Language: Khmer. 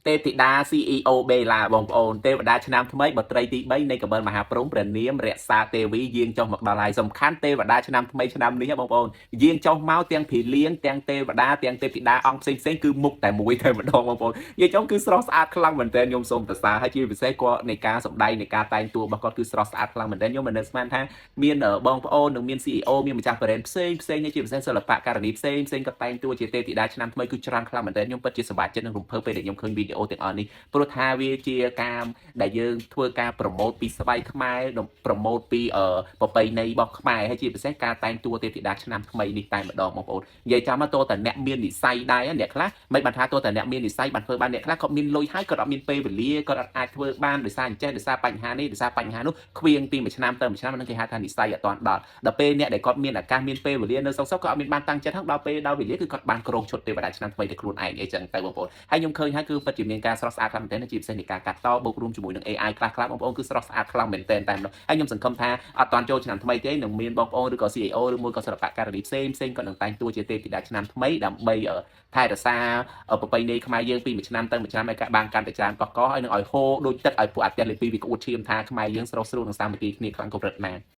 ទេពធីតា CEO បេឡាបងប្អូនទេវតាឆ្នាំថ្មីបុត្រីទី3នៃកបិលមហាព្រំព្រះនាមរក្សាទេវីយាងចុះមកដល់ហើយសំខាន់ទេវតាឆ្នាំថ្មីឆ្នាំនេះបងប្អូនយាងចុះមកទាំងភីលៀងទាំងទេវតាទាំងទេពធីតាអង្គផ្សេងផ្សេងគឺមុខតែមួយតែម្ដងបងប្អូននិយាយចុងគឺស្រស់ស្អាតខ្លាំងមែនទែនខ្ញុំសូមសរសើរហើយជាពិសេសគាត់នៃការសម្ដែងនៃការតែងតួរបស់គាត់គឺស្រស់ស្អាតខ្លាំងមែនទែនខ្ញុំមិននឹកស្មានថាមានបងប្អូននិងមាន CEO មានម្ចាស់ brand ផ្សេងផ្សេងជាពិសេសសិល្បៈករណីផ្សេងផ្សេងគាត់តែងតួជាទេពធីតាឆ្នាំថ្មីគឺច្រើនខ្លាំងមែនទែនខ្ញុំពិតជាសប្បាយចិត្តនិងរំភើបពេលដែលខ្ញុំឃើញវីដេអូទាំងអស់នេះ ព្រោះថាវាជាការដែលយើងធ្វើការ promote ពីស្បៃខ្មែរ promote ពីប្រពៃណីរបស់ខ្មែរហើយជាពិសេសការតែងតួទេពធីតាឆ្នាំថ្មីនេះតែម្ដងបងប្អូននិយាយចាំមកតើតើអ្នកមាននិស័យដែរអ្នកខ្លះមិនបានថាតើតើអ្នកមាននិស័យបានធ្វើបានអ្នកខ្លះគាត់មានលុយហើយគាត់អត់មានពេលវេលាគាត់អត់អាចធ្វើបានដោយសារអញ្ចេះដោយសារបញ្ហានេះដោយសារបញ្ហានោះខ្វៀងពីមួយឆ្នាំទៅមួយឆ្នាំហ្នឹងគេហៅថានិស័យអត់ទាន់ដល់ដល់ពេលអ្នកដែលគាត់មានឱកាសមានពេលវេលានៅសុកសុកគាត់អត់មានបានតាំងចិត្តហ្នឹងដល់ពេលដល់វេលាគឺគាត់បានក្រងឈុតទេវតាឆ្នាំថ្មីទៅខ្លួនឯងអីចឹងទៅបងប្អូនហើយខ្ញុំឃើញហើយគឺពិតជាមានការស្រស់ស្អាតខ្លាំងមែនទែនជាពិសេសនៃការកាត់តបូករួមជាមួយនឹង AI ខ្លះខ្លះបងប្អូនគឺស្រស់ស្អាតខ្លាំងមែនទែនតែម្ដងហើយខ្ញុំសង្ឃឹមថាអត់ទាន់ចូលឆ្នាំថ្មីទេនឹងមានបងប្អូនឬក៏ CEO ឬមួយក៏សិល្បករនីផ្សេងផ្សេងគាត់នឹងតែងតួជាទេពធីតាឆ្នាំថ្មីដើម្បីថែរក្សាប្រពៃណីខ្មែរយើងពីមួយឆ្នាំទៅមួយឆ្នាំឲ្យបានកាន់តែច្រើនកកកហើយនឹងឲ្យហូរដូចទឹកឲ្យពួកអាទិត្យលេខ2វាក្អួតឈាមថាខ្មែរយើងស្រស់ស្រួលនិងសាមគ្គីគ្នាខ្លាំងកម្រិតណា។